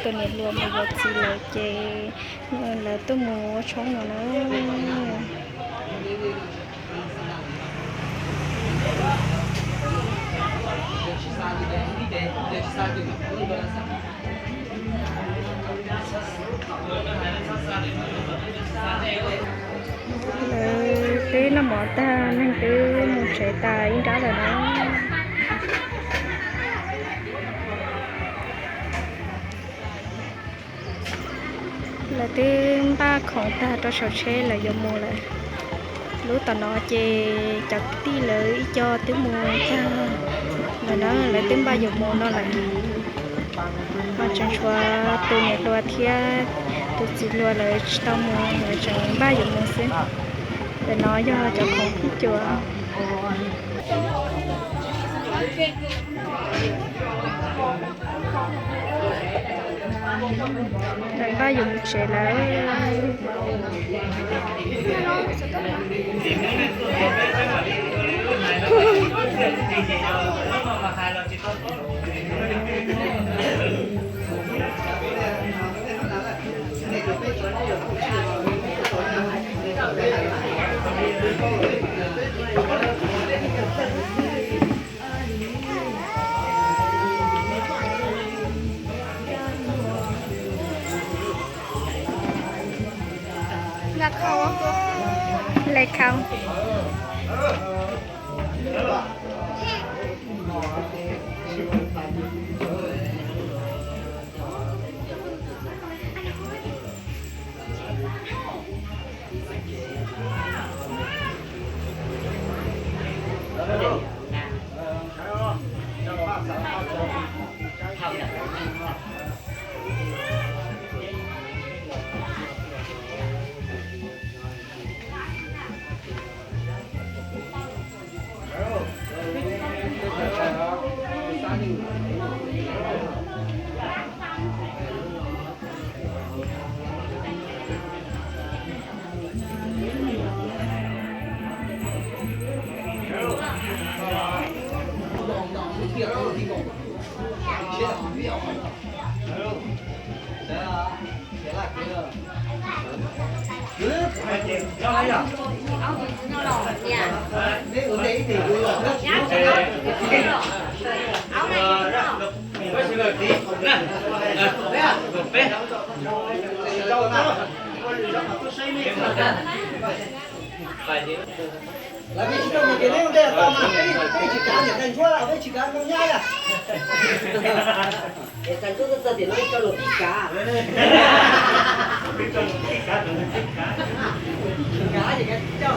Tus niam hluas mus yuav txiv lawm ces lawv tuaj mus ua tshoob no na. Lawv twb noj mov tag, neeg twb mus tsev tas ib nrab lawm na. Lawv twb npaj khoom tag rau saum tsheb lawv yuav mus lawm. Lub tom no ces cov kwv tij lawv ib co twb mus tag lawm na, lawv twb npaj yuav mus no lawm. Ho tseem tshuav tus niam hluas thiab tus txiv hluas lawv tsis tau mus, lawv tseem npaj yuav mus xwb. Ntawm no yog cov khoom phij cuam. Lawv npaj yuav mus tsev lawm. Hle khau. Lawv peb tsis tau mus ces neb ua ntej tau mas, peb tsis kav niam tais ntsuab, peb tsis kav ntoo nyab yom. Niam tais ntsuab txawj txawj tiam no tso luag pib kav. Kav ces kav coj